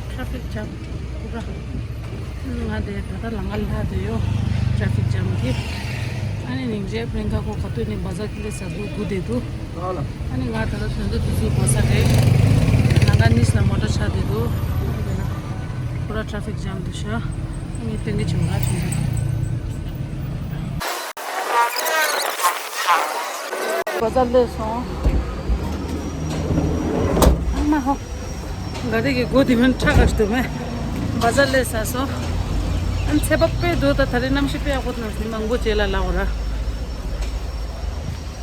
Traffic jam. Pura. Ada kata langal ada yo. Traffic jam ki. Ani ningje priyanka ko katu ni bazaar ke liye sadu gude do. Ani ngata da sundu tuzu basa ke. Nanganis na motor cha de do. Pura traffic jam dusha. Ani tengi chunga chunga. Bazaar le so. Amma ho. Gade ke godi men chagas do me. Bazaar le sa so. An sebab pe do ta thare nam shi pe akot na mango chela la ora.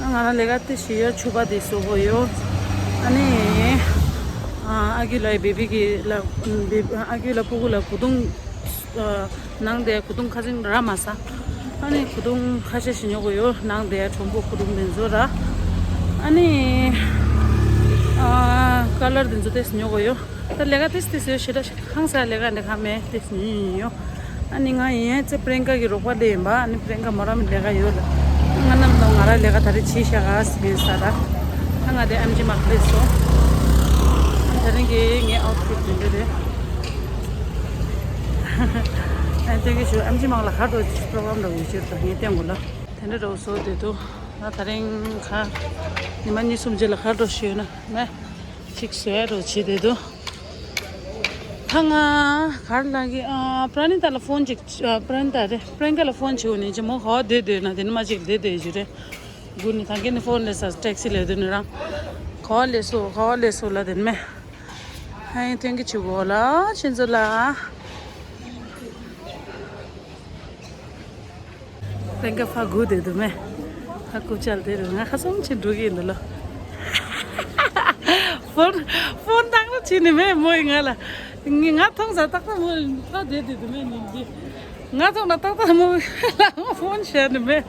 Angana lega te shia chuba de so hoyo. Ani agila baby ki la agila pugula kudung nang de kudung khajing ramasa. Ani kudung khase sinyo goyo nang de chombo kudung benzora. Ani color dinzo te sinyo goyo. Ta lega te shira khangsa lega ne khame te sinyo. Ani nga ye che priyanka ki rokwa de ba ani priyanka maram lega yo ngana na ngara lega thari chi sha ga space sara anga de amji makle so thari ge nge outfit de de ai te ge shu amji makla khado program da uchi ta ye te ngola thane ro so de to na thari kha nimani sumje la khado shi na me chik so ro chi de do Hanga lagi prani ta la phone chik prani ta re priyanka la phone chi oni je mo kha de de na den ma chik de de jure guni thange ni phone le sa taxi le de ni ra kha le so la den me hai thank you gola chinzala priyanka fa gu de me ha ko chal de na khasam chin dugi ndalo phone tang no chini me mo ngala nga thong sa tak mo ta de me ni di nga thong na tak mo la phone share ni me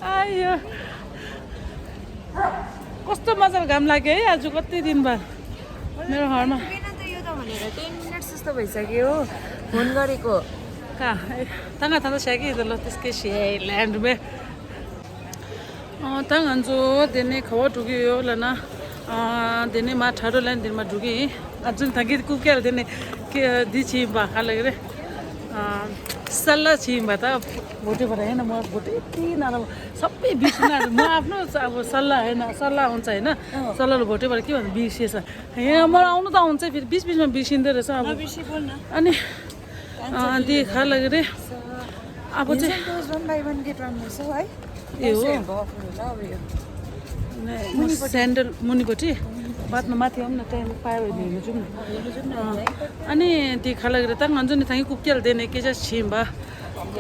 ayo कस्तो मजा घाम लाग्यो है आज कति दिन बाद मेरो घरमा किन त यो त भनेर 10 मिनेट्स जस्तो भइसक्यो फोन गरेको का तंगा तंगा शैकी त ल त्यसकै ल्यान्ड मे तंगन्जो देने खवा टुगियो लना देने मा ठाडो ल्यान्ड दिनमा डुगी अजुन थगी कुकेर देने के दिछि बा खाले रे सल्ला छि बता भोटे भएर हैन म भोटे किन सबै बिर्सिना म आफ्नो अब सल्लाह हैन सल्लाह हुन्छ हैन सल्लाहले भोटे भएर के भन्छ बिर्सिएछ यहाँ मलाई आउनु त आउँछ फेरि बीच बीचमा बिर्सिँदै रहेछ अब बिर्सि बोल न अनि दे खा लाग्यो रे अब चाहिँ वन बाइ वन गेट वन रहेछ है ए हो स्यान्डल मुनिपट्टि बादमा माथि आउँ न टाइम पायो भने हेर्नु जाउँ न अनि त्यो खा लागेर त गन्जु नि थाङी कुकेल देने के चाहिँ छिम्बा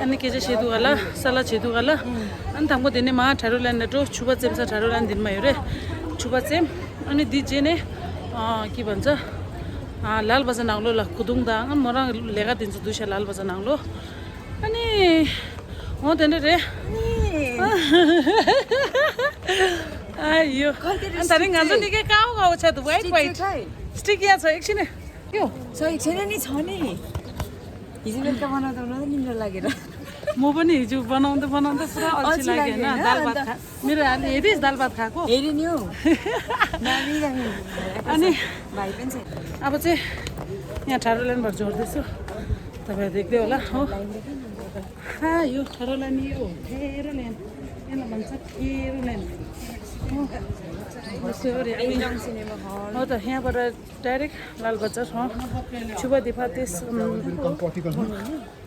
अनि के चाहिँ सेदु वाला सला सेदु वाला अनि थाङको देने मा ठाडो ल्यान्ड टो छुबा चेम छ ठाडो ल्यान्ड दिनमा हेरे छुबा चेम अनि दिजे ने के भन्छ लाल बजा नाङ्लो ल कुदुङ दाङ मरा लेगा दिन्छु 200 लाल बजा नाङ्लो अनि हो देने रे आयो अनि तारिङ गान्छ नि के गाउँ गाउँ छ त वाइट स्टिक यहाँ छ एकछिन यो छ छैन नि छ नि हिजो बेलुका बनाउँदा न निन्द्रा लागेर म पनि हिजो बनाउँदै पुरा अल्छी लाग्यो हैन दाल भात खा मेरो हालले हेरिस दाल भात खाएको हेरि नि हो अनि भाइ पनि छ अब चाहिँ यहाँ ठाडो लाइन भएर जोड्दैछु तपाईहरु देख्दै होला हो यो ठाडो लाइन यो ठेरो लाइन यसलाई भन्छ ठेरो लाइन हो त यहाँबाट डाइरेक्ट लाल बजार हो छुबा दिफा त्यस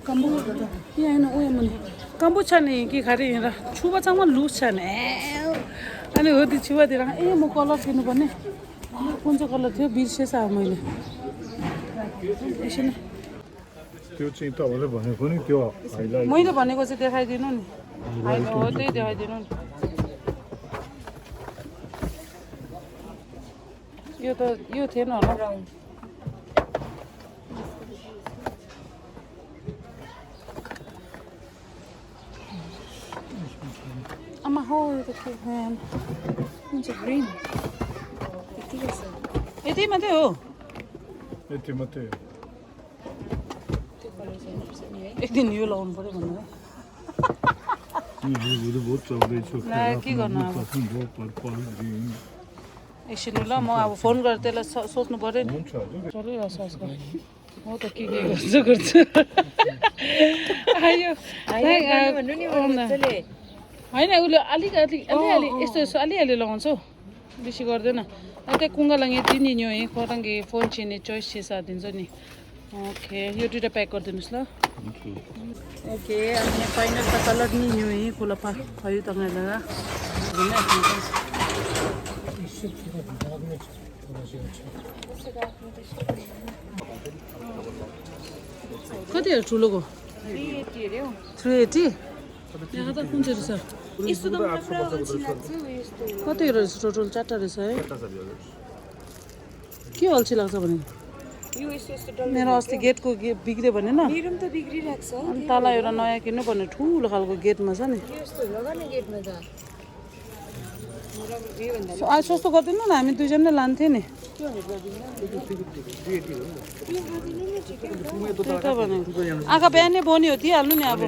कम्बु यहाँ हैन उयो मुनि कम्बु छ नि के खारे यहाँ छुबासँग लुज छ नि अनि हो त्यो छुबातिर म कलर किन्नुपर्ने कुन चाहिँ कलर थियो बिर्सेछ अब मैले एकछिन त्यो चाहिँ तपाईँले भनेको नि त्यो हाइलाइट मैले भनेको चाहिँ देखाइदिनु नि होइन हो त्यही देखाइदिनु नि यो त यो थिएन होला आमा हो यो त के भएन हुन्छ ग्रिन यति मात्रै हो यति मात्रै हो एक दिन यो लाउनु पर्यो भन्नु बुझ्नु बहुत चल्दैछ ला के गर्नु अब पर्पल ग्रिन एकछिन ल म अब फोन गरेर त्यसलाई सोध्नु पऱ्यो नि हुन्छ हजुर चलिरहेछ आजकल म त के गर्छु आयो होइन उसले अलिकति अलिअलि यस्तो यस्तो अलिअलि लगाउँछ हौ बेसी गर्दैन त्यही कुङ्गालाङ यति नि यो है खोटाङ्गे फोन चिने चोइस छ दिन्छ नि ओके यो दुइटा प्याक गरिदिनुहोस् ल ओके अनि फाइनल त कलर नि यो है कुलपा खै तपाईँलाई कतिहरू ठुलोको 380 यहाँ त कुन चाहिँ रहेछ कति रहेछ टोटल 4टा रहेछ है के अल्छी लाग्छ भने मेरो अस्ति गेटको बिग्रियो भने न अनि तल एउटा नयाँ किन्नु पर्ने ठुलो खालको गेटमा छ नि सस्तो गरिदिनु न हामी दुईजना लान्थ्यौँ नि आँखा बिहानै बन्यो हो दिइहाल्नु नि अब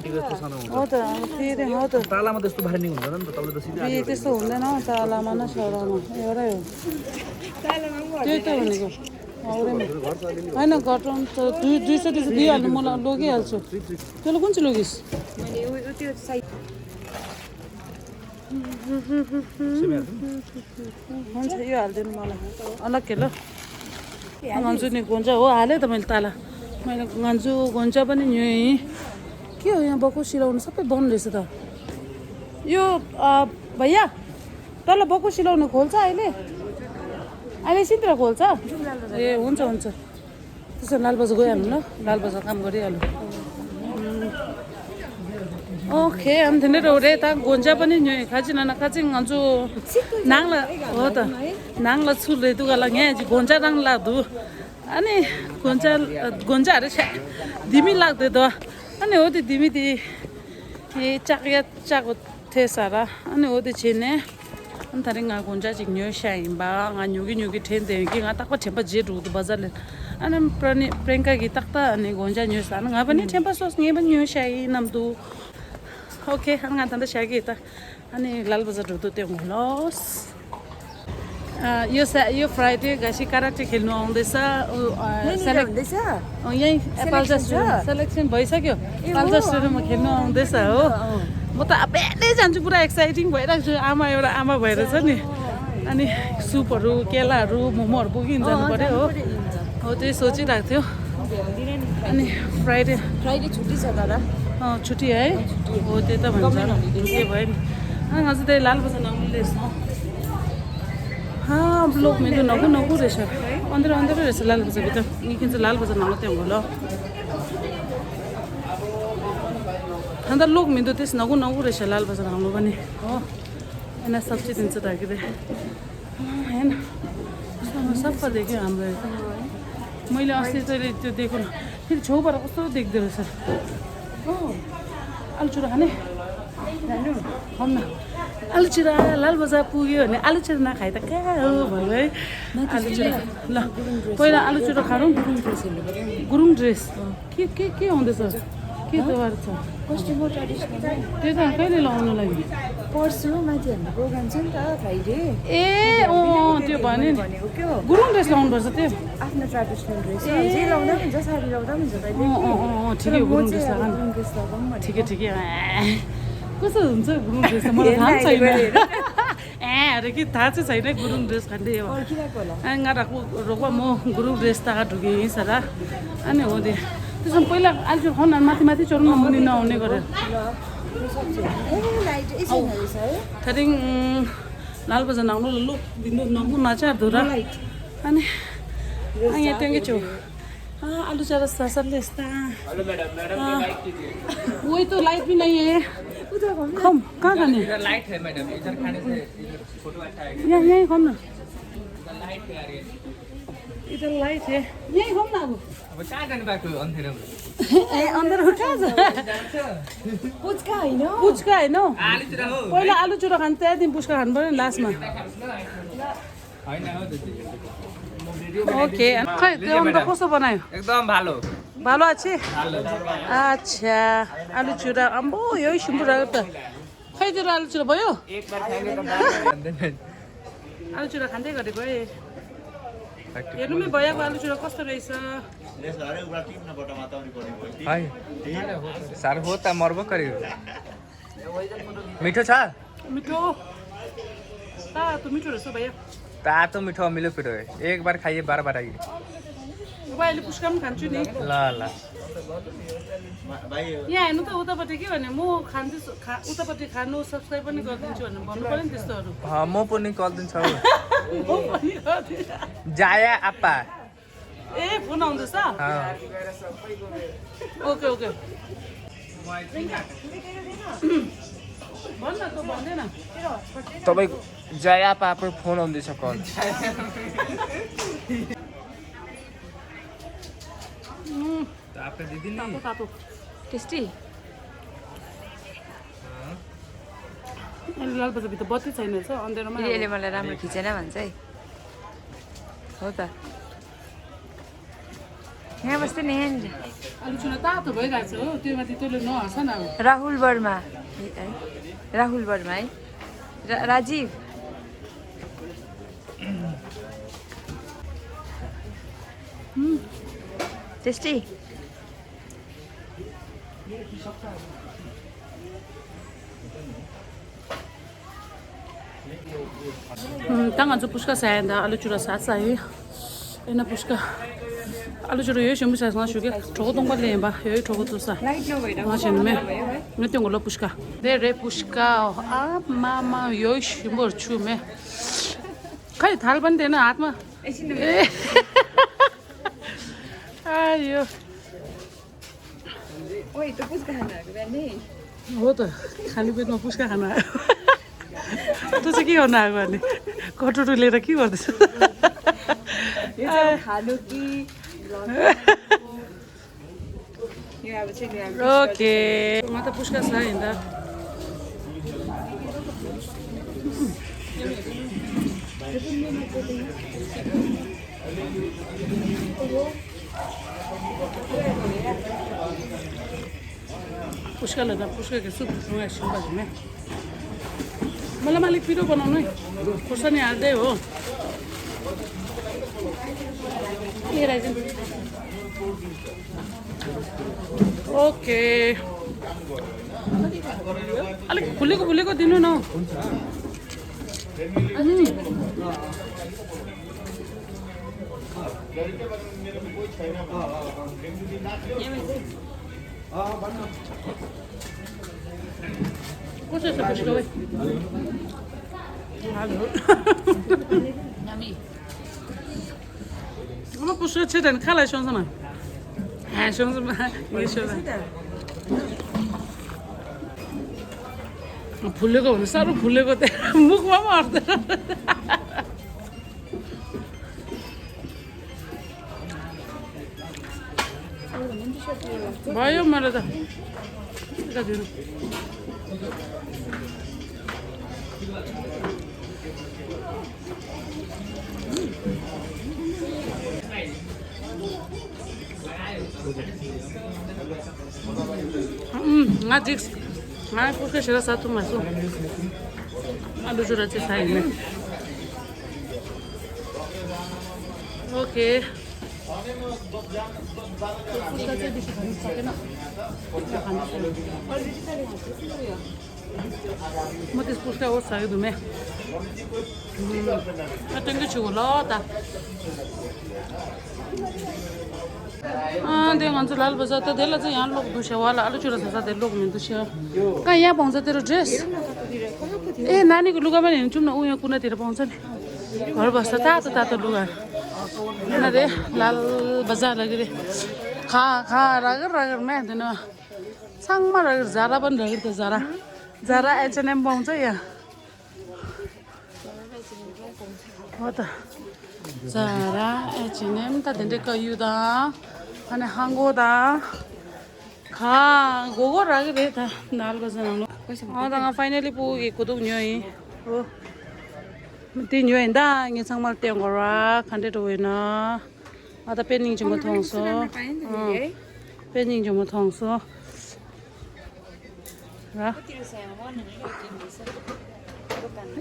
हो त फेरि हो त तालामा त्यस्तो बाहिर हुँदैन नि त तपाईँले त सिधै त्यस्तो हुँदैन हौ तालामा न सरामा एउटै हो त्यही त भनेको होइन घटाउनु त 200 दिइहाल्नु म लगिहाल्छु तँलाई कुन चाहिँ लगिस् हुन्छ यो हालिदिनु मलाई अलग्गै ल गान्छु नि गोन्जा हो हालेँ त मैले ताला मैले गान्छु गोन्जा पनि यहीँ के हो यहाँ बक्खु सिलाउनु सबै बन्द रहेछ त यो भैया तल बक्खु सिलाउनु खोल्छ अहिले सितिर खोल्छ ए हुन्छ हुन्छ त्यसो लालबजार गइहाल्नु ल लालबजार काम गरिहाल्नु ओके ಅಂತೀನಿ ರೋರೆ ತಾ ಗೊಂಜಾ ಬನಿ ಖಾಜಿನ ಖಾಜಿ ಅಂಜು ನಾಂಗ್ಲ ಹೋತ ನಾಂಗ್ಲ ಸುಲ್ರೆ ತುಗಲ ಗೆ ಗೊಂಜಾ ನಾಂಗ್ಲ ದು अनि ಗೊಂಜಾ ಅರೆ ದಿಮಿ लाग्दे द अनि हो ती दिमी ती ए चाको थे सारा अनि हो ती छिने अनि थरे nga gonja jing nyo shai ba nga nyugi ten de ki nga takpa thempa je ru du bazar le ani priyanka gi takta ani gonja nyo sa nga bani thempa sos nge ban nyo shai nam du okay हामी त स्यागी त अनि लालबजार ढुक्दो त्यो हुनुहोस् यो Friday घाँसी karate खेल्नु आउँदैछ यहीँ पाल्जा सेलेक्सन भइसक्यो पाल्जा स्टेडियममा खेल्नु आउँदैछ हो म त बिहानै जान्छु पुरा एक्साइटिङ भइरहेको छु एउटा आमा भएर छ नि अनि सुपहरू केलाहरू मोमोहरू बोकिन जानु पऱ्यो हो त्यही सोचिरहेको थियो अनि फ्राइडे छुट्टी छ दादा छुट्टी है हो त्यही त भन्छ के भयो नि अझ त्यही लालबजार नगुले लोक मेरो नगु रहेछ अन्धेरो रहेछ लालबजारभित्र यहीँ चाहिँ लालबजार नगु त्यो होला अन्त लोक मिदो त्यस नगु रहेछ लालबजार नगु पनि हो होइन सब्जी दिन्छ ताकिँदै होइन सफा देख्यो हाम्रो मैले अस्ति तैँले त्यो देख्नु फेरि छेउबाट कस्तो देख्दो रहेछ आलुचुरा खाने खाऊँ न आलुचुरा लालबजार पुग्यो भने आलुचुरा नखाए त कहाँ हो भयो है आलुचुरा ल पहिला आलुचुरा खानु गुरुङ ड्रेस के आउँदैछ के दबार छ कस्टमर ट्रेडिसनल त्यही त कहिले लगाउनु लागि पर्सि हो माथि हाम्रो प्रोग्राम छ नि त फ्राइडे ए त्यो भने भनेको के हो गुरुङ ड्रेस लाउनुपर्छ त्यो आफ्नो ट्रेडिसनल ड्रेस जे लाउँदा पनि हुन्छ साडी लाउँदा पनि हुन्छ तैँले ठिकै गुरुङ ड्रेस लगाउँ ठिकै कस्तो हुन्छ गुरुङ ड्रेस त मलाई थाहा छैन अरे कि थाहा चाहिँ छैन गुरुङ ड्रेस खाँदै हो गाडाको रोक्वा म गुरुङ ड्रेस ताका ढुकेँ सारा अनि हो दे त्यसमा पहिला आलु खाउँ न माथि चढ्नु न मुनि नआउने गरेर थरिङ लालबजार नाग्नु लु दिनु नगु नाचा धुरा अनि यहाँ त्यहाँकै छु आलू चारा सासरले यस्ता वही तो लाइट भी नहीं है खाऊं कहाँ खाने लाइट है मैडम इधर खाने से फोटो अच्छा आएगा यहीं खाऊं ना लाइट है यार इधर लाइट है यहीं खाऊं ना अब कहाँ जाने बाटो अन्धेरोमा ए अंदर कहाँ जा पुच्का हैन आलुचुरा हो पहिला आलु चुरा खानु त्यहाँदेखि पुच्का खानु पर्यो नि लास्टमा हैन हो ओके खै त्यो अन्त कस्तो बनायो एकदम भालो भालो আছে আচ্ছা আলু চুরা আম্বো এই সুন্দর তো खाइदिएर आलु चुरा भयो एक बार खायो त बार भन्दैन आलु चुरा खाँदै गरेको है हेर्नु नि भैयाको आलु चुरा कस्तो रहेछ हाय सार हो त मर्ब કર્યો मिठो छ मिठो तातो मिठो रहेछ भैया तातो मिठो अमिलो पिरो एक बार खाइए बार बार आइए अब अहिले पुस्का पनि खान्छु नि ल ल यहाँ हेर्नु त उतापट्टि के भने म खान्छु उतापट्टि खानु सब्सक्राइब पनि गरिदिन्छु भनेर भन्नु पर्यो नि त्यस्तोहरू म पनि गरिदिन्छु म पनि गरिदिन्छु। जाया आप्पा ए फोन आउँदैछ ओके ओके भन्न त भन्दैन तपाईको जाया आप्पा फोन आउँदैछ कल तातो दिदी नि तातो तातो टेस्टी अनि लाल बजारभित्र बत्ती छैन रहेछ अँध्यारोमा यसले मलाई राम्रो खिचेन भन्छ है हो त यहाँ बस्दै नि यहाँनिर आलु चुरा तातो भइरहेको छ हो त्यो माथि तैँले नहर्छ न अब राहुल वर्मा है राहुल वर्मा है Rajiv tasty tangan pushka sayanda alu chura sa sai ena pushka alu chura yo shimu sa na shuge thogo dong ba le ba yo thogo to sa light नभएर ma chen me me tengo lo pushka de re pushka a mama yo shimu chu me kai thal ban de na हाथ में एकछिन ayo ओइ त पुस्का खानाहरु गर्ने हो त खाली पेटमा पुस्का खान आयो तँ चाहिँ के गर्न आएको अनि कटोरो लिएर के गर्दैछ यो चाहिँ खानु कि यो अब चाहिँ ओके म त पुस्का छ हिँड्दा पुस्का लेदा पुस्का के सुप नुआ सिम्बा झमे मलाई मालिक पिरो बनाउनु है खुर्सानी हाल्दै हो ए राइजन ओके अलिक फुलेको फुलेको दिनु न कसो छ पुस्का भाइ हेलो我不说吃的，你看来兄弟们，哎，兄弟们，你说的。फुलेको भने साह्रो फुलेको त्यहाँ मुखमा पनि अट्दैन भयो मलाई त ngaji ngai puska shira satu masuk aduh sudah selesai ini oke puska चाहिँ बेसी खानु सकेन म त्यस पुस्का हो साग दुमे अटेंगे chocolate देखो अंचल लाल बाजार तो देला चाहिँ यहाँ लोग दुसरे वाला आलू चूरा साथ दे लोग में दुसरे कहाँ यहाँ पाउँछ तेरो ड्रेस ए नानीको लुगा पनि हिँड्छौँ न ऊ यहाँ कुनातिर पाउँछ नि घर बस्दा तातो तातो लुगा रे लाल बाजार लगे रे खा खा रगर रगर मैं दिन साङमा रगर जारा पनि रगर त जारा जारा H&M पाउँछ यहाँ हो त जारा H&M त धेरै कयुदा अनि हाङ्गोदा खा गोगो रागे रे त दाल बजाउनु त फाइनली पुगेको त उनी है हो tin yo enda ngi sangmal tengora khande to wena ada pening jmo thongso pening jmo thongso र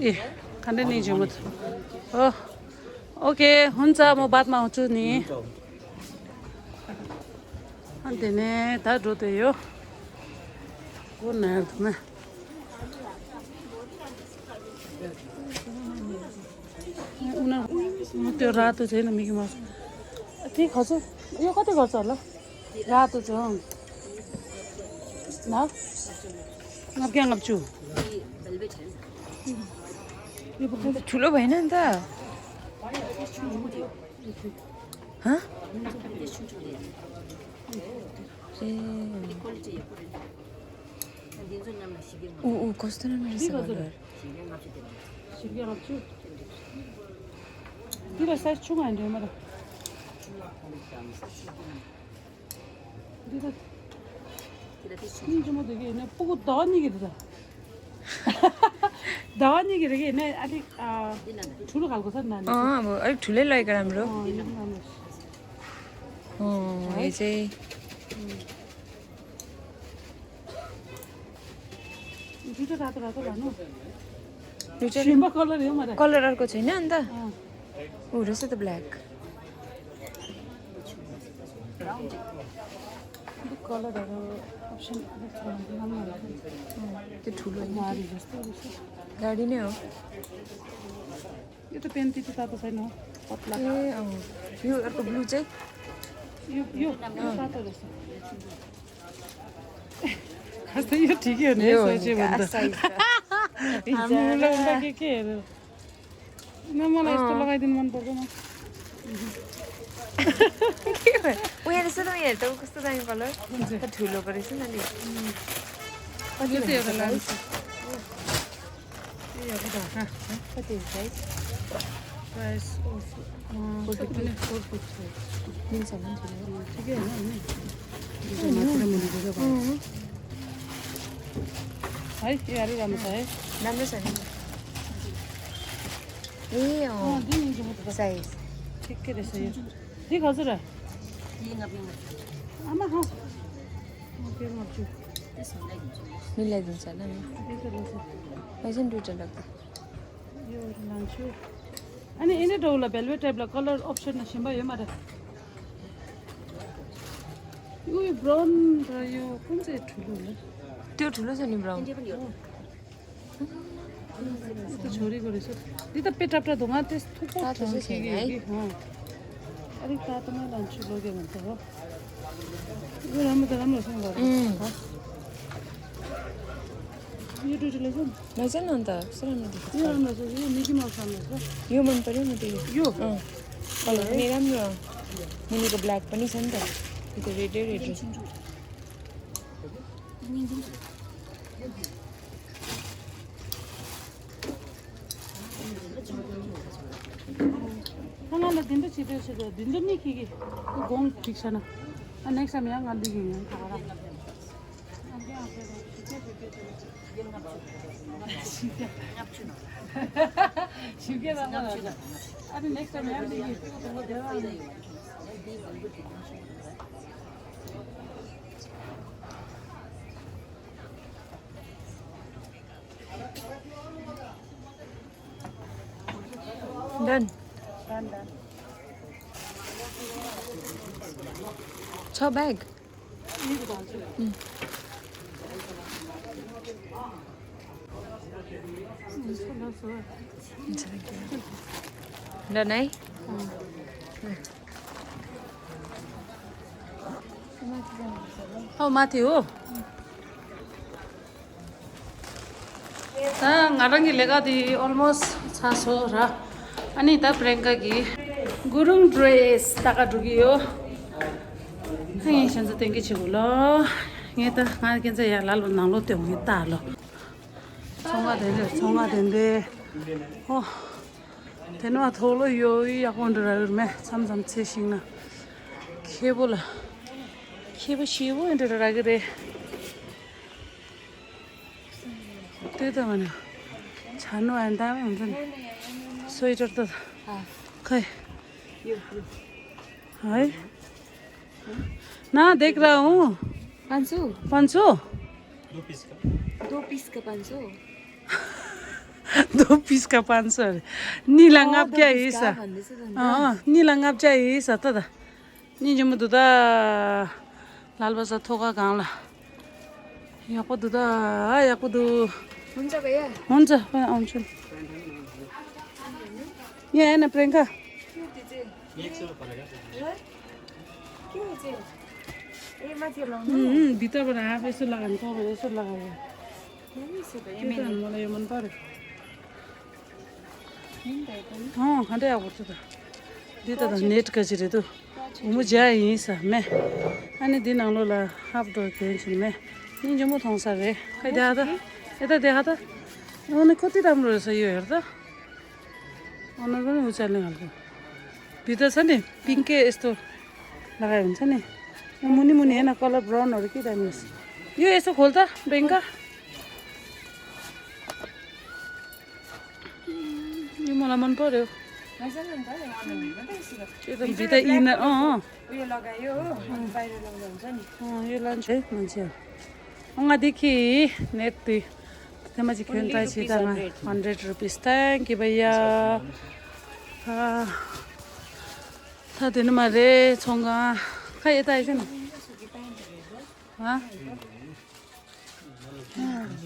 ए खाँदै नि जिउ म त हो ओके हुन्छ म बादमा आउँछु नि अन्त नै ता रोते यो को नार्दमा उनीहरू त्यो रातो छैन मिकी माउस त्यही खर्च यो कति गर्छ होला रातो छ न क्या गर्छु ठुलो भएन नि त ऊ कस्तो राम्रो रहेछ कलर सिर्किया गर्छु तिम्रो साइज छु होइन मलाई म त कि होइन पुगो धनीखेरि त धनीखेरि कि होइन अलिक ठुलो खालको छ नि नानी अब अलिक ठुलै लगेको राम्रो यो चाहिँ दुइटा रातो रातो लानु दुइटा सिम्बा कलर हो मलाई कलर अर्को छैन अन्त ऊ रहेछ त ब्ल्याक कलरहरू अप्सन त्यो ठुलो गाडी जस्तो गाडी नै हो यो त पेन त्यति तातो छैन हो पत्ला ए यो अर्को ब्लू चाहिँ यो तातो रहेछ खास त यो ठिकै हो नि सोच्यो भने त हामी उल्टा के हेरेर न मलाई यस्तो लगाइदिनु मन पर्दैन उयो रहेछ त उयोहरू त कस्तो दामी कलर ठुलोको रहेछ नि अलिक यो चाहिँ एउटा लान्छ कति प्राइस प्राइस मिल्छ भने ठिकै होइन है यो अलिक राम्रो छ है राम्रो छ नि ए साइज ठिकै रहेछ यो ठिक हजुर आमा खाऊ के गर्छु मिलाइदिन्छ होला नि पैसा नि दुइटा लाग्दा यो लान्छु अनि यिनै डौला भेलभेट टाइपलाई कलर अप्सन नसिम्बा यो मारे यो ब्राउन र यो कुन चाहिँ ठुलो होला त्यो ठुलो छ नि ब्राउन त्यो छोरीको रहेछ त्यो त पेटाप्टा धुवा त्यस्तो तातो चाहिँ छैन है अलिक तातोमा लान्छु लग्यो भने त हो यो राम्रो त राम्रो छ यो दुइटा लैजाउँ लैजा न अन्त कस्तो राम्रो देख्छ यो राम्रो छ यो मिकी माउस राम्रो छ यो मन पर्यो म त्यो यो कलर पनि राम्रो मुनिको ब्ल्याक पनि छ नि त त्यो रेडै रेड खानालाई दिन्छ छिटो छिटो दिन्छ नि के गाउँ ठिक छैन नेक्स्ट टाइम यहाँ गालीदेखि अनि नेक्स्ट टाइम डन छ ब्याग डन है माथि हो ngarangi lega di almost chaso ra ani ta priyanka gi gurung dress taka dugiyo hai shanza tengi chigulo nge ta nga kenza ya lalo nanglo te ngi ta lo chonga dende oh tenwa tholo yo ya kondra me sam che singna khebola shibo endra ragre त्यही त भने छान्नु आयो भने दामी हुन्छ नि sweater त खै है ना देख रहा हूँ 500 500 2 पीस का 500 2 पीस का 500 अरे नीलंग आप क्या है इसा नीलंग आप क्या है इसा तो दा नी जो मुझे तो लाल बाजार थोका गाँव ला यहाँ को तो यहाँ को तो हुन्छ भैया हुन्छ आउँछु नि यहाँ हेर्न प्रियङ्का ए माथि लाउनु भित्रबाट हाफ यसो लगायो तपाईँले यसो लगायो मलाई यो मन पर्यो खन्डै आएको छु त त्यो त नेट कचरे तँ मुझे यहीं सा मैं अनि दिन हम लोग हाफ डोर खेल्छौँ मैं नि जो म ठाउँ रे खै देखा त यता देखा त उनी कति राम्रो रहेछ यो हेर त अनुहार पनि उचाल्ने खालको भित्र छ नि पिङ्के यस्तो लगायो हुन्छ नि मुनि मुनि हेर्न कलर ब्राउनहरू के दामी रहेछ यो यसो खोल त प्रियङ्का यो मलाई मन पर्यो भित्र इनर उयो लगायो हो बाहिर लगाउँदा हुन्छ नि यो लान्छ है मान्छे अङ्गादेखि नेत्ती त्यहाँ चाहिँ खेल्नु पाएपछि त 100 रुपिस थ्याङ्क यू भैया था दिनु मारे छोङ्गा खै यता आइज न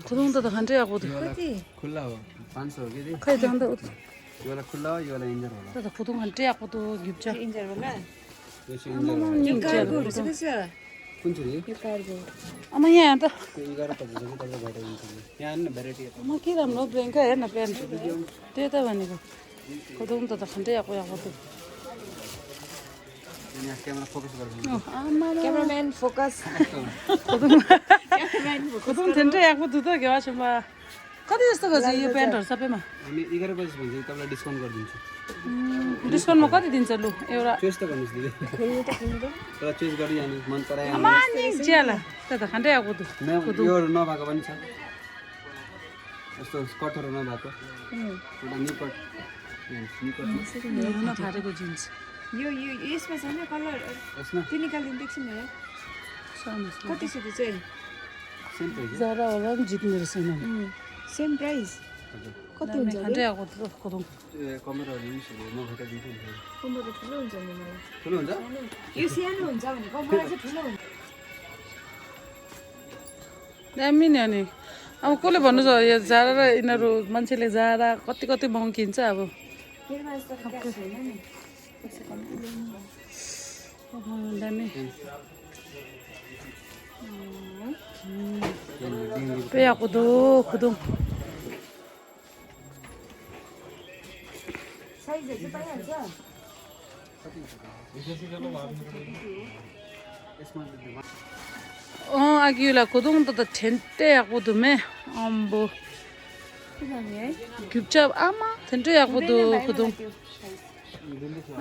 खुदुङ त खान्छै आएको खुल्ला हो 500 हो कि खै जाँदा यो वाला खुल्ला हो यो वाला इंजर वाला त खुदुङ खान्छै आएको त गिफ्ट इन्जर होला यो चाहिँ इंजर वाला कुन चाहिँ यो कार्गो आमा यहाँ त त्यो 11 25 को तपाईले भेटाइ हुन्छ यहाँ न भेराइटी म के राम्रो प्रियङ्का हेर्न प्यान्ट त्यही त भनेको खुदुङ त खान्छै आएको त यहाँ क्यामेरा फोकस गर्नु आमा क्यामेराम्यान फोकस खुदुङ खान्छै आएको त घेवा छुमा कति जस्तो गर्छ यो प्यान्टहरू सबैमा हामी 11 बजे भन्छ तपाईलाई डिस्काउन्ट गरिदिन्छु डिस्काउन्टमा कति दिन्छ लु एउटा चोइस त गर्नुस् दिदी तर चोइस गरि अनि मन परायो मानी ज्याला त खान्छै आएको त यो नभएको पनि छ यस्तो स्कर्टहरु नभएको एउटा निकट नफाटेको जिन्स यो यसमा छैन कलर यसमा त्यो निकालिदिनु देख्छु नि कति छ त्यो चाहिँ सेम प्राइस जरा होला नि जित्ने रहेछ सेम प्राइस कति हुन्छ खान्छै आएको त खुदुङ कमरहरु युज हो म भेटाइदिन्छु नि कम्बर ठुलो हुन्छ नि मलाई ठुलो हुन्छ यो सानो हुन्छ भने कम्बर चाहिँ ठुलो हुन्छ दामी नि अनि अब कसले भन्नु छ यो जारा र यिनीहरू मान्छेले जारा कति कति महँग किन्छ अब मेरोमा यस्तो क्यास छैन नि दामी पेयाको दो खुदुङ साइजहरू चाहिँ पाइहाल्छ आगिला खुदुङ त ठेन्टै आएको दुमे अम्बो घिप्चा आमा ठेन्टै आएको दु खुदुङ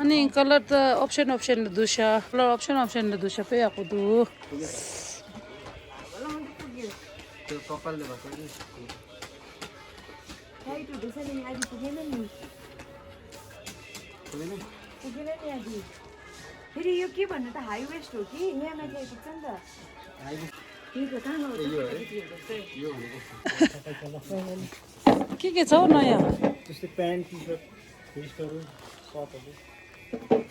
अनि कलर त अप्सन दुछ कलर अप्सन दुछ पे आएको दु त्यो कपालले भएको नि टाइट हुँदैछ नि आदि पुगेन नि पुगेन नि आदि फेरि यो के भन्नु त हाई वेस्ट हो कि यहाँ माथि आइपुग्छ नि त के छ हौ नयाँ त्यस्तै प्यान्ट टी सर्ट भेस्टहरू सर्टहरू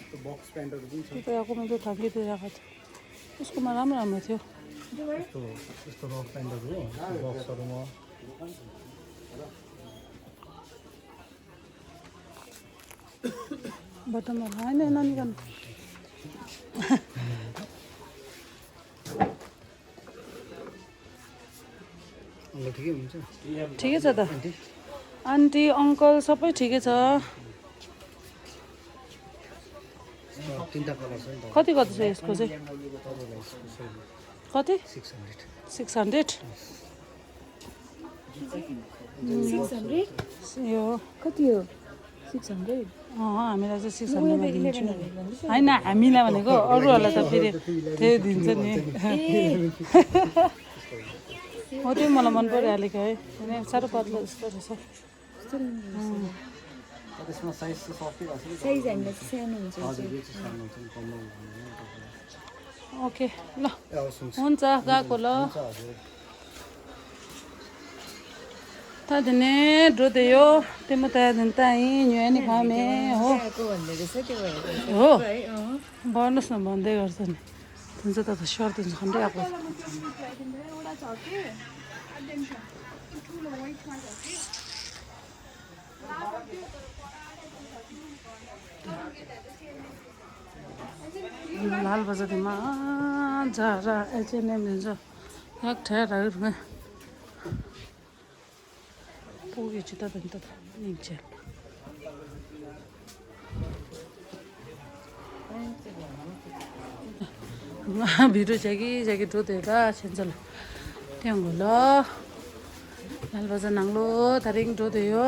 त्यो बक्स प्यान्टहरू पनि छ पेयाकोमा त थाकिदिइरहेको थियो उसकोमा राम्रो थियो यस्तो रक प्यान्टहरू हो बक्सहरूमा बटनमा होइन ननिकाल्नु ठिकै हुन्छ ठिकै छ त आन्टी अङ्कल सबै ठिकै छ तीनटा कलर छ नि त कति छ यसको चाहिँ कति 600 यो कति हो 600 हामीलाई चाहिँ 600 मा दिन्छु होइन हामीलाई भनेको अरूहरूलाई त फेरि त्यही दिन्छ नि हो त्यो मलाई मन परिहालेको है साह्रो पतला जस्तो रहेछ त्यसमा साइज चाहिँ सबै भएको छ साइज हामीलाई सानो हुन्छ हजुर यो चाहिँ सानो हुन्छ नि कम ओके ल हुन्छ गएको ल हजुर ता दिने ड्रोदेयो तिम्रो त ताई न्युए नि खामे हो हो भन्नुहोस् न भन्दै गर्छ नि हुन्छ त सर्ट हुन्छ खन्डै आएको लाल बजारमा झारा एचएनएम हुन्छ एक ठहर पुगेछु त निन्छ भिडियो चाहिँ ड्रोदेर सेन्चल त्यहाँ ल लाल बजार नाङ्लो तारिङ ड्रोदेयो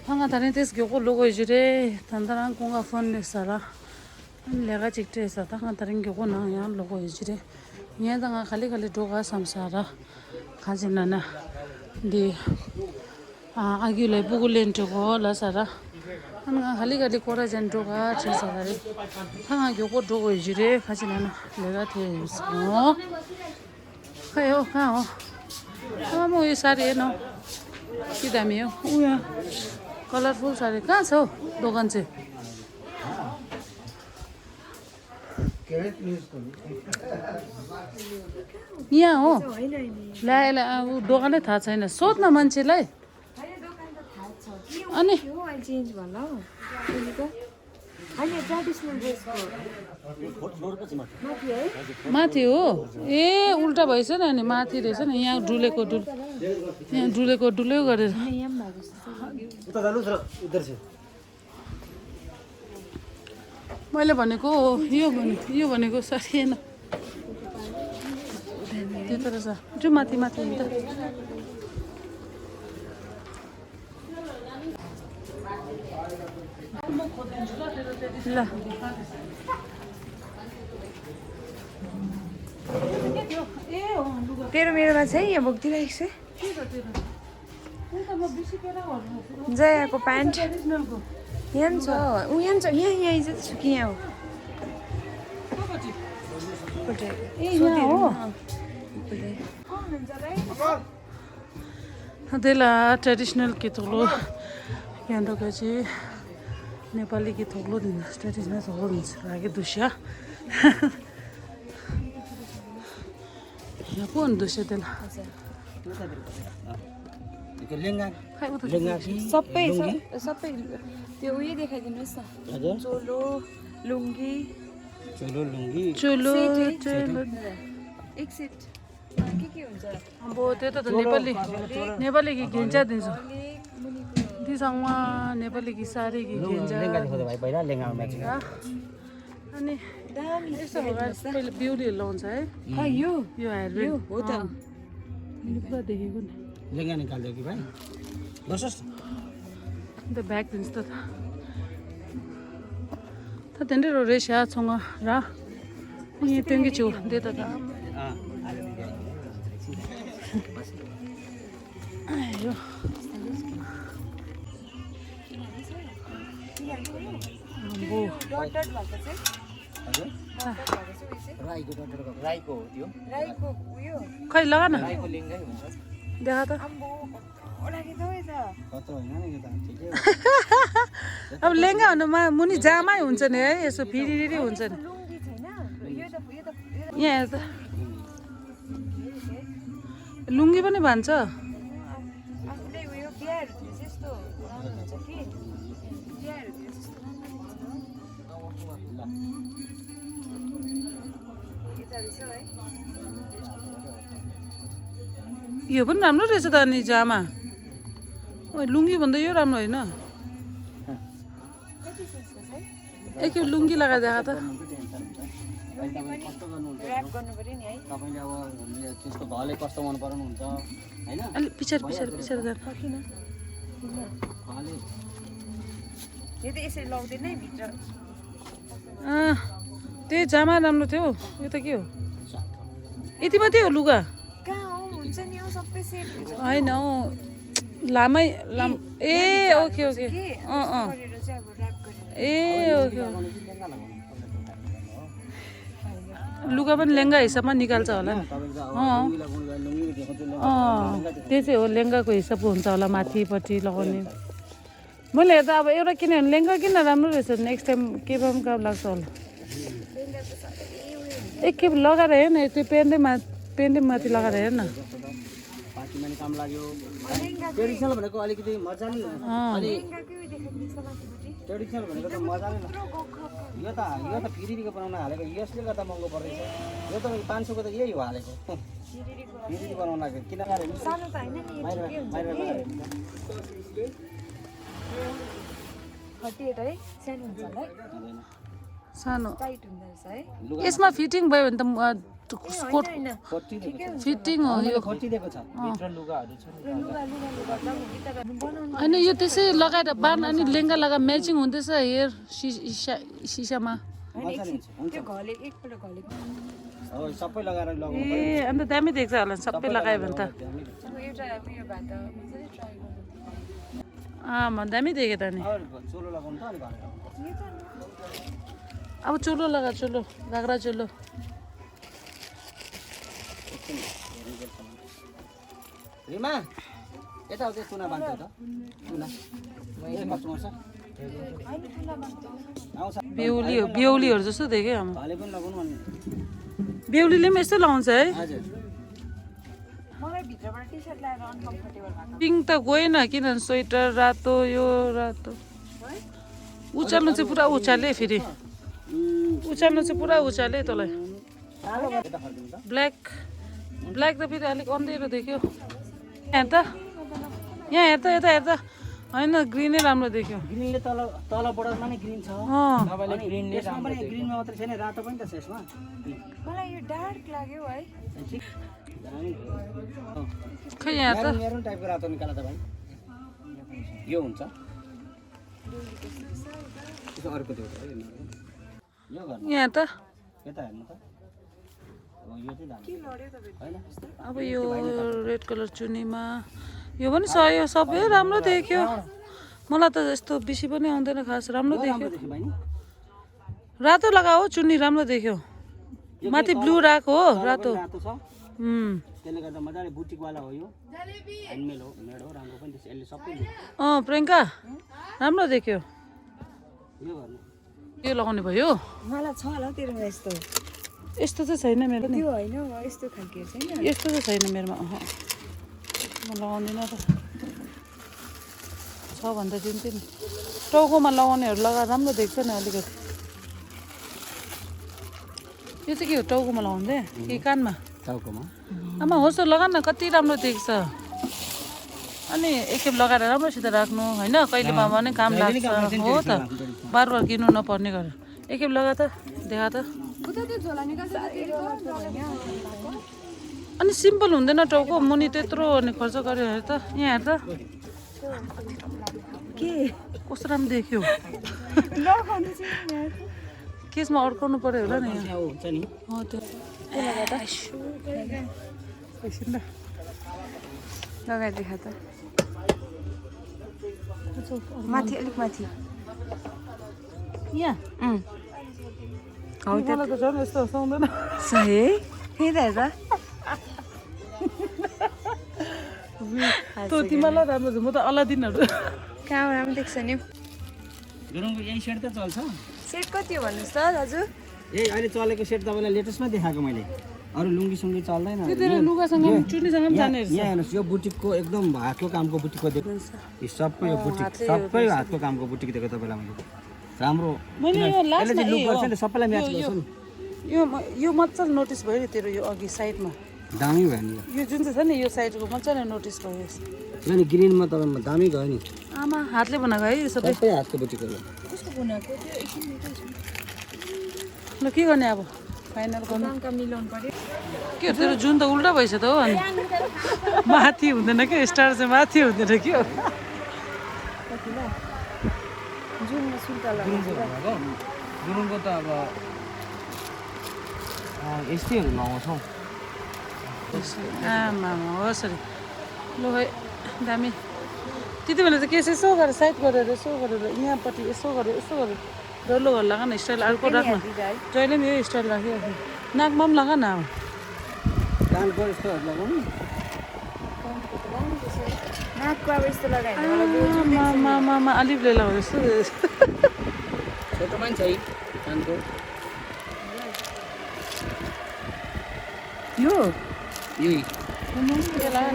थाङा तारिङ त्यस घेको लोगो हिजोरे थान्ताराङ कुङ्गा फोन सारा लेगा चिक्टे सा थाङा तारिङ घेको ना यहाँ लोगो हिजोरे यहाँ ताङा खाली ड्रोगा संसारा खाजिनाना दे आगिलाई पुगुलेन्टोको होला सारा खाली कोरा जान ड्रोगा छेसारे थाङा घेको ड्रोगो हिजोरे खाजिनाना लेगा थिए हो खै हो कहाँ हो म यो साडी हेर्न के दामी हो उयो कलरफुल साडी कहाँ छ हौ दोकान चाहिँ यहाँ हो ल्या दोकानै थाहा छैन सोध्न मान्छेलाई अनि माथि हो ए उल्टा भएछ नि अनि माथि रहेछ नि यहाँ डुलेको गरेर मैले भनेको यो भनेको साडी होइन त्यो त रहेछ जो माथि त ल तेरो मेरोमा चाहिँ यहाँ बोकिदिइरहेको छ जयाको प्यान्ट यहाँ छ यहाँ इज्जत छु कि यहाँ हो त्यसलाई ट्रेडिसनल के थोलो यहाँ चाहिँ नेपाली के थोलो दिन्छ ट्रेडिसनल थोलो दिन्छ लागे दुस्या यहाँ को दुस्या त्यसलाई सबै त्यो उयो देखाइदिनुहोस् न चोलो लुङ्गी चोलो एक सेट के हुन्छ अब त्यो त नेपाली कि घेन्छ दिन्छ दिसँग नेपाली कि साडी कि घेन्छ अनि यस्तो पहिले बिउलीहरू लाउँछ है यो हेयर हो त पुरा देखेको नि लेंगा निकाल्दै कि भाइ बसोस् अन्त ब्याग दिन्छ त त्यहाँनिर रहेछ सँग र यहाँ त्यहाँकै छु दे त यो खै लगा न देखा त अब लेहेङ्गा हुनुमा मुनि जामै हुन्छ नि है यसो फिरिरी हुन्छ नि यहाँ हेर त लुङ्गी पनि भन्छ यो पनि राम्रो रहेछ त अनि जामा लुङ्गी भन्दा यो राम्रो होइन एकखेप लुङ्गी लगाएर देखा त अलिक पछाडि जानु त्यही जामा राम्रो थियो यो त के हो यति मात्रै हो लुगा होइन हौ लामै ए ओके ए ओके लुगा पनि लेङ्गा हिसाबमा निकाल्छ होला नि त्यो चाहिँ हो लेङ्गाको हिसाबको हुन्छ होला माथिपट्टि लगाउने मैले हेर्दा अब एउटा किन्यो भने लेङ्गा किन राम्रो रहेछ नेक्स्ट टाइम केमा पनि काम लाग्छ होला एकखेप लगाएर हेर न त्यो पेन्टै माथि लगाएर हेर न काम लाग्यो ट्रेडिसनल भनेको अलिकति मजाले ट्रेडिसनल भनेको त मजाले यो त फिरिको बनाउन हालेको यसले गर्दा महँगो पर्दैछ यो त 500 को त यही हो हालेको फिरिको बनाउन लाग्यो किन सानो त हैन नि 38 है सानो हुन्छ होला सानो टाइट हुँदैछ है यसमा फिटिङ भयो भने त कोट फिटिङ हो यो खटिदिएको छ भित्र लुगाहरू छ होइन यो त्यसै लगाएर बार्न अनि लेङ्गा लगा म्याचिङ हुँदैछ हेर सिसामा त्यो घले एकपल्ट घले हो सबै लगाएर लगाउनु ए अन्त दामी देख्छ होला सबै लगायो भने त अब एउटा उयो भए त मजाले ट्राई गर्नु आमा दामी देख्यो त नि चोलो लगाउनु त अलि भनेर अब चोलो लगा चोलो घाग्रा चोलो रिमा यता हो तुना बान्छ त तुना ए कस्टमर छ आउँछ बेहुलीहरू जस्तो देख्यो आमा भाले पनि लगाउनु अनि बेहुलीले पनि यस्तो लगाउँछ है हजुर मलाई भित्रबाट टी-शर्ट लगाएर अनकम्फर्टेबल भएको पिङ त गएन किनभने स्वेटर रातो यो रातो उचाल्नु चाहिँ पुरा उचाले फेरि उचाल्नु चाहिँ पुरा उचाले तँलाई ब्ल्याक त फेरि अलिक अँधेरो देख्यो यहाँ हेर त यता हेर त होइन ग्रिनै राम्रो देख्यो ग्रिनले तल बोर्डरमा नै ग्रिन छ तपाईले ग्रिनले राम्रो देख्यो ग्रिनमा मात्र छैन रातो पनि त छ यसमा मलाई यो डार्क लाग्यो है खै यहाँ त मेरून टाइपको रातो निकाला त भाइ यो हुन्छ त्यो अर्को त्यो यो गर्नु यहाँ त यता हेर्नु त अब यो चाहिँ दामी हैन अब यो रेड कलर चुन्नीमा यो पनि सही सबै राम्रो देख्यो मलाई त यस्तो बेसी पनि आउँदैन खास राम्रो देख्यो रातो लगाऊ चुन्नी राम्रो देख्यो माथि ब्लू राको हो रातो रातो छ त्यसले गर्दा मजाले बुटिकवाला हो यो ह्यान्डमेड हो मेड हो राम्रो पनि त्यसले यसले सबै प्रियङ्का राम्रो देख्यो यो गर्नु यो लगाउने भयो मलाई छ होला तेरोमा यस्तो यस्तो चाहिँ छैन मेरो नि त्यो होइन यस्तो खालको छैन यस्तो चाहिँ छैन मेरोमा म लगाउँदिनँ त छ भन्दा दिन्थेँ नि टाउकोमा लगाउनेहरू लगाएर राम्रो देख्छ नि अलिकति यो चाहिँ के हो टाउकोमा लगाउँदै कि कानमा टाउकोमा आमा होस् त लगा न कति राम्रो देख्छ अनि एकखेप लगाएर राम्रोसित राख्नु होइन कहिले पनि काम लाग्छ हो त बार किन्नु नपर्ने गरेर एकखेप लगा त देखा त अनि सिम्पल हुँदैन टाउको मुनि त्यत्रो अनि खर्च गर्यो हेर त यहाँ हेर त के कस्तो राम्रो देख्यो केसमा अड्काउनु पर्यो होला नि यहाँ हुन्छ नि हो त्यो लगाएर देखा त माथि अलिक माथि यहाँ मलाई त झन् यस्तो सुहाउँदैन सही त्यही त हेर त तिमीलाई राम्रो छ म त अलादिनहरू कहाँ राम्रो देख्छ नि गुरुङको यही सेट त चल्छ सेट कति हो भन्नुहोस् त दाजु ए अहिले चलेको सेट तपाईँलाई लेटेस्टमा देखाएको मैले अरू लुङ्गी सुङ्गी चल्दैन तेरो लुगासँग चुन्नीसँग पनि जाने यहाँ हेर्नुहोस् यो बुटिकको एकदम हातको कामको बुटिकको दिएको यो सबै यो बुटिक सबै हातको कामको बुटिक दिएको तपाईँलाई मैले राम्रो मैले यो यसले लास्टमा चाहिँ लुक गर्छ नि सबैलाई म्याच गर्छ नि यो मजाले नोटिस भयो नि तेरो यो अघि साइडमा दामी भयो नि यो जुन चाहिँ छ नि यो साइडको मजाले नोटिस भयो यो नि ग्रिनमा तपाईँमा दामी गयो नि आमा हातले बनाएको है यो सबै सबै हातको बुटिकको हो कस्तो बनाएको त्यो एकछिन ल के गर्ने अब फाइनल गर्नु रङका मिलाउनु पर्यो के हो तेरो जुन त उल्टा भइसक्यो त हो अनि माथि हुँदैन क्या स्टार चाहिँ माथि हुँदैन के हो जुनमा सुल्टा लगाएको गुरुङको त अब यस्तैहरू लगाउँछौँ आमा हो सरी ल है दामी त्यति बेला त केस यसो गरेर साइड गरेर यसो गरेर यहाँपट्टि यसो गरेर डल्लो घर लगा न स्टाइल अर्को राख्न जहिले पनि यो स्टाइल राखिराख्नु नाकमा पनि लगा न कानको यस्तोहरू लगाउनु नाकको अब यस्तो लगायो भने मामा अलिफले लगाउँछ छोटो पनि छ है कानको यो यही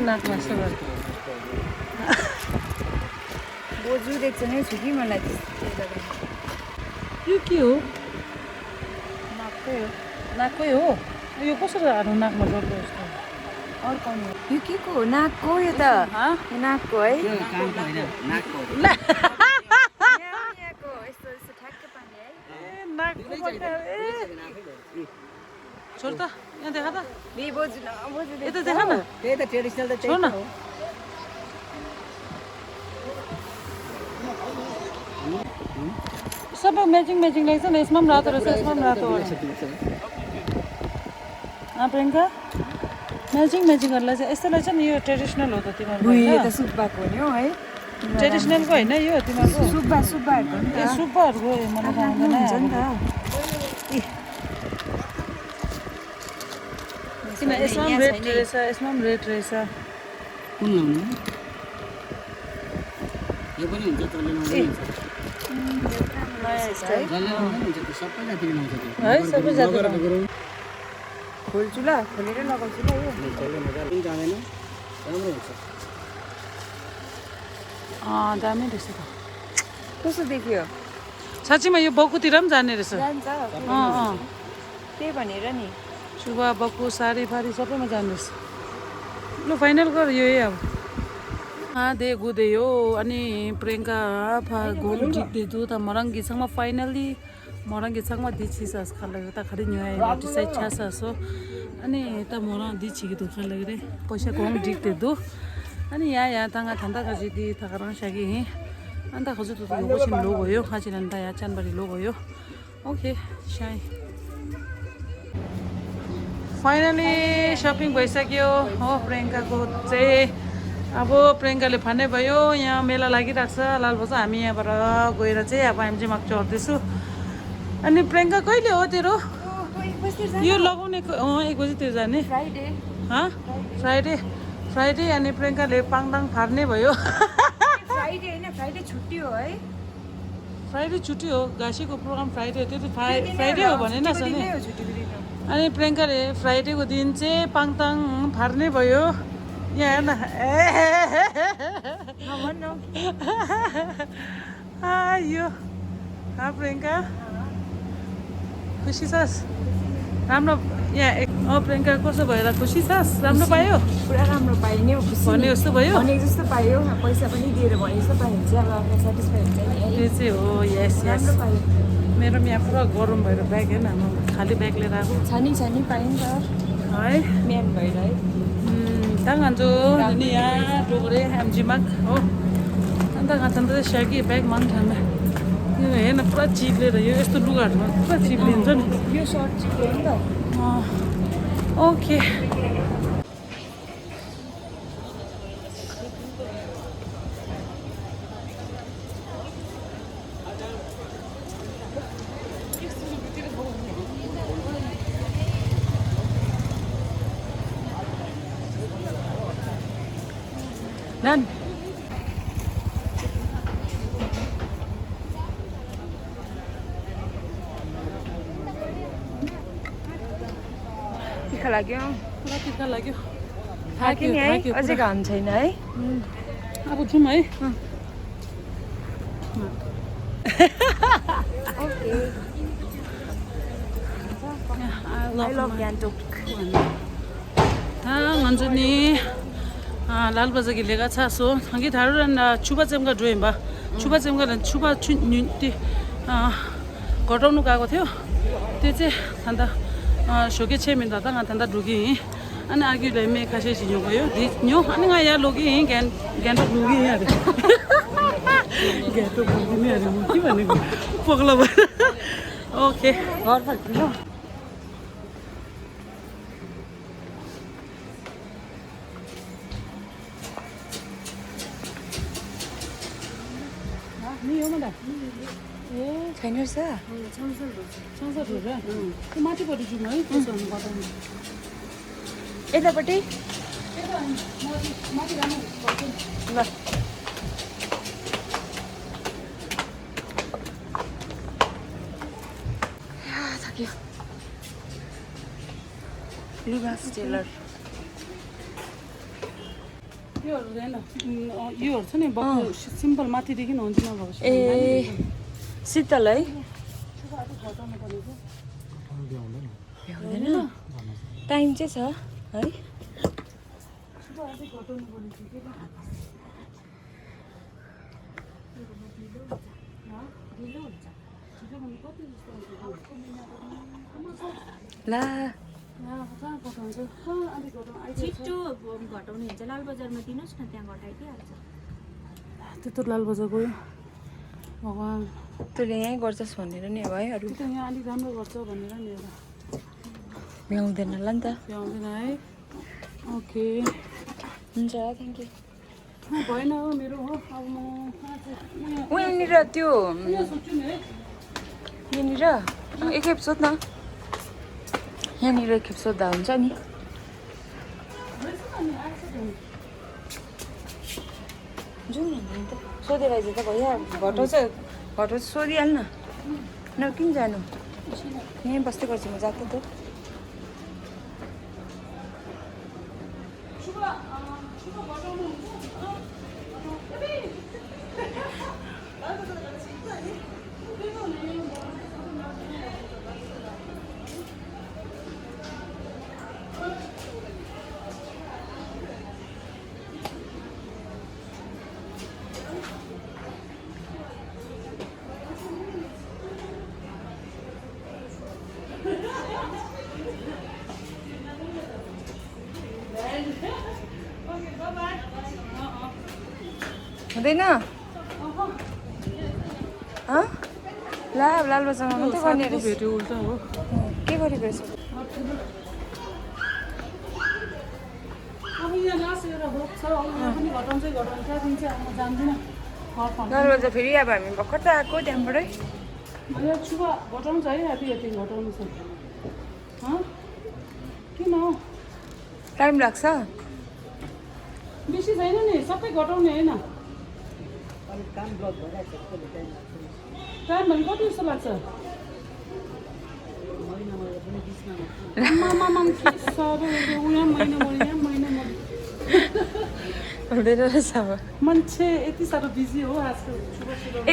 नाकमा यस्तो गर्छ बोजू देख्छ नै छु कि मलाई यो के हो नाकै हो नाकै हो यो कसरी हाल्नु नाकमा डल्लो जस्तो अर्को यो के को हो नाकको यो त यो नाकको है त्यो कानको होइन नाकको यहाँको यस्तो यस्तो ठ्याक्कै पार्ने है छोड त यहाँ देखा त बोजू न बोजू यता देखा न त्यही त ट्रेडिसनल त छोड त्यही न हो सबै म्याचिङ लाग्छ नि यसमा पनि रातो रहेछ यसमा पनि रातो प्रियङ्का म्याचिङ गर्नलाई चाहिँ यस्तो रहेछ नि यो ट्रेडिसनल हो त तिमीहरूको यो त सुब्बाको नि हो है ट्रेडिसनलको होइन यो तिमीहरूको सुब्बाहरूको नि त सुब्बाहरूको मलाई थाहा हुँदैन हुन्छ नि त किन यसमा पनि रेड रहेछ यसमा पनि रेड रहेछ कुन लाउनु यो पनि हुन्छ तल्ले लाउँदै हुन्छ जसले लाउँदै हुन्छ त्यो सबै जातिले लाउँछ त्यो है सबै जातिले खोल्छु ल खोलेर लगाउँछु ल यो चल्यो मजा पनि जाँदैन राम्रो हुन्छ दामी रहेछ त कस्तो देखियो साँच्चीमा यो बकुतिर पनि जाने रहेछ जान्छ त्यही भनेर नि सुबा बक्कु साडी फाडी सबैमा जाने रहेछ लु फाइनल गर यो अब दे गुदे हो अनि प्रियङ्का घुम जित्दैछु त मरङ्गीसँग फाइनली मरङ्गीसँग दिच्छिसस खालागिर त खरी न्याय डिसाइड छासो अनि त मರ दिच्छिगिದ್ದು खालागिರೆ पैसा घुम जित्दैछु अनि यहाँ तांगा थान्दा गजिदी थकाराङ सागी अन्त खजु त लोगोसिन लो भयो खाजिरन त यहाँ चानबारी लो भयो ओके साई फाइनली सपिङ भइसक्यो हो प्रियङ्काको चाहिँ अब प्रियङ्काले फान्ने भयो यहाँ मेला लागिरहेको छ लाल बजार हामी यहाँबाट गएर चाहिँ अब एमजीमा चढ्दैछु अनि प्रियङ्का कहिले हो तेरो यो लगाउने 1 बजीतिर जाने फ्राइडे अनि प्रियङ्काले पाङदाङ फार्ने भयो फ्राइडे होइन फ्राइडे छुट्टी हो है फ्राइडे छुट्टी हो घाँसीको प्रोग्राम फ्राइडे हो त्यो त फ्राइडे हो भने न सर अनि प्रियङ्काले फ्राइडेको दिन चाहिँ पाङताङ फार्ने भयो यहाँ हेर्न यो प्रियङ्का खुसी छस् राम्रो यहाँ प्रियङ्का कसो भएर खुसी छस् राम्रो पायो पुरा राम्रो पायो नि भने जस्तो भयो भनेको जस्तो पायो पैसा पनि दिएर भने जस्तो पायो भने चाहिँ अब आफूलाई सेटिस्फाई हुन्छ नि त्यो चाहिँ हो यस राम्रो पायो मेरो पनि यहाँ पुरा गरम भएर ब्याग हेर्न म खाली ब्याग लिएर आएको छानी पायो नि त है म्यान भएर है ताङ हान्छु नि यहाँ डोगरे एमजीमा हो अन्त खाँदा स्याकी ब्याग मन ठान्दा यो हेर्न पुरा चिप्लेर यो यस्तो लुगाहरूमा पुरा चिप्लिन्छ नि यो सर्ट चिप्ल्यो नि त ओके नान तिखा लाग्यो पुरा टिका लाग्यो थाक्यो नि है अझै घाम छैन है अब जाउँ है आई लभ गान्तोक हुन्छ नि लाल बजार गिलेगा छ सो हंगी थारू छुबा चेम्का ड्रोइङ भा छुबा चेम्का छुबा घटाउनु गएको थियो त्यो चाहिँ अन्त सोके 6 मिनट था अन्त ढुकी अनि आगे मे खासै झियो गयो न्यो अनि यहाँ लोगी गान्तोक लोगी अरे गान्तोक लोगी नि अरे के भनेको पगला भएर ओके घर फर्किनु नि हो म ए छैन रहेछ संसारहरू र त्यो माथिपट्टि जाउँ है त्यसो भने बताउनु यतापट्टि माथि राम्रो पर्छ ल थाक्यो लिबास टेलर योहरू होइन योहरू छ नि बक्खु सिम्पल माथिदेखि हुन्छ नभएको ए शीतल है भ्याउँदैन टाइम चाहिँ छ है ला छिटो घटाउने हुन्छ लाल बजारमा दिनुहोस् न त्यहाँ घटाइदिइहाल्छ त्यत्रो लाल बजार गयो भगवान् तैँले यहीँ गर्छस् भनेर नि अब है अरू त्यो त यहाँ अलिक राम्रो गर्छ भनेर नि एउटा भ्याउँदैन होला नि त भ्याउँदैन है ओके हुन्छ थ्याङ्क यू भएन हो मेरो हो अब म उहाँनिर त्यो सोध्छु नि है यहाँनिर एकखेप सोध न यहाँनिर एकखेप सोद्धा हुन्छ नि जाउँ न त सोधेर आइज त भइहाल्यो घटाउँछ सोधिहाल् न न किन जानु यहीँ बस्दै गर्छु म जात त हुँदैन ला लाल बजारमा मात्रै गर्ने रहेछ भेट्यो उल्टा हो के गरेको रहेछ अब यहाँ लास्ट एउटा भोक छ अब यहाँ पनि घटाउँछै घटाउँछ त्यहाँदेखि चाहिँ अब म जान्दिनँ लाल बजार फेरि अब हामी भर्खर त आएको त्यहाँबाटै यहाँ छुवा घटाउँछ है यति यति घटाउनु छ किन हो टाइम लाग्छ बेसी छैन नि सबै घटाउने होइन टाइम भने कति जस्तो लाग्छ हुँदैन रहेछ अब मान्छे यति साह्रो बिजी हो आजकल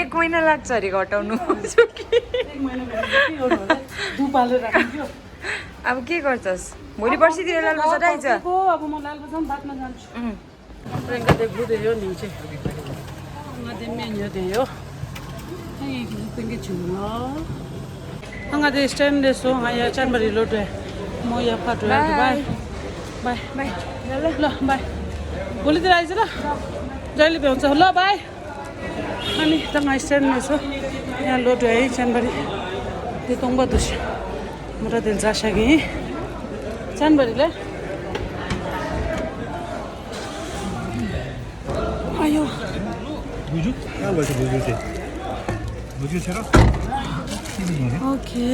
1 महिना लाग्छ अरे घटाउनु एक महिना दुपालेर राखिदियो अब के गर्छस् भोलि पर्सितिर लाल बजार आइज अब म लाल बजारमा बादमा जान्छु प्रियंका देख्नु देयो नीचे angade menyo deyo ai pingi chulo angade stainless so ngaya chanbari lo de mo ya phatwa bye bye by ल बाई भोलितिर आइज ल जहिले भ्याउँछ ल बाई अनि तँगा स्ट्यान्डलेस हो यहाँ लोड है चानबारी त्यो तोङ्बा दुस मोटा दिल जासकी चानबारीलाई आयो ओके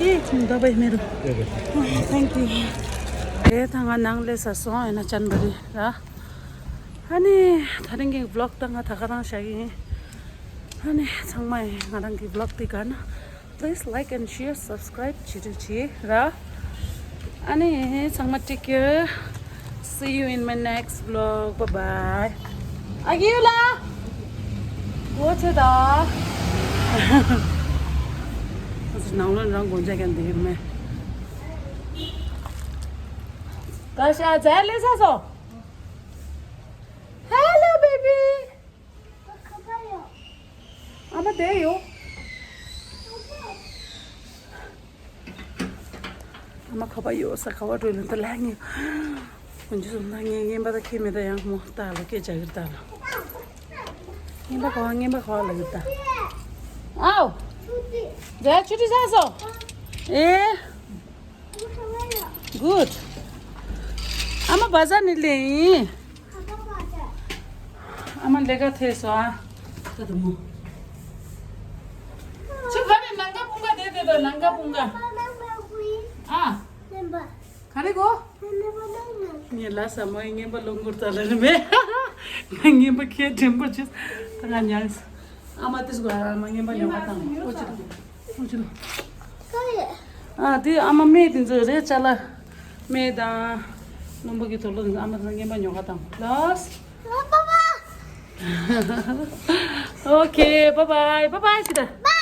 ए दबाई मेरो थ्याङ्क यू ए थाहा नाङ्ले ससो होइन चानबारी र अनि थारिङ्गे ब्लग तङ्गा थाहा सागी अनि छङमा ngarangi vlog ti kana please like and share subscribe छिटो र अनि छङमा take care see you in my next vlog bye bye agiula go to the नाउला रंग गोंजा के अंदर में काशा जाले सासो hello baby ama deyo ama khabayo sa khawa to ta langi kunju sunda nge ba da kheme da yang mo ta la ke jagir ta la nge ba khawa la ta आओ जा छुट्टी सासो a good आमा बजार नि ले आमा लेगा थे so आ त म lo nangka punga. Ah. Kare go. Nila sama ingin balunggur talan be. Ingin pakai tempat cis tangan nyas. Amatis gua ingin banyak matang. Ujul. Ah, di ama me din zere chala me da nombo gitu loh ama ingin banyak matang. Los. Okay, bye bye. Bye bye, Sita. Bye.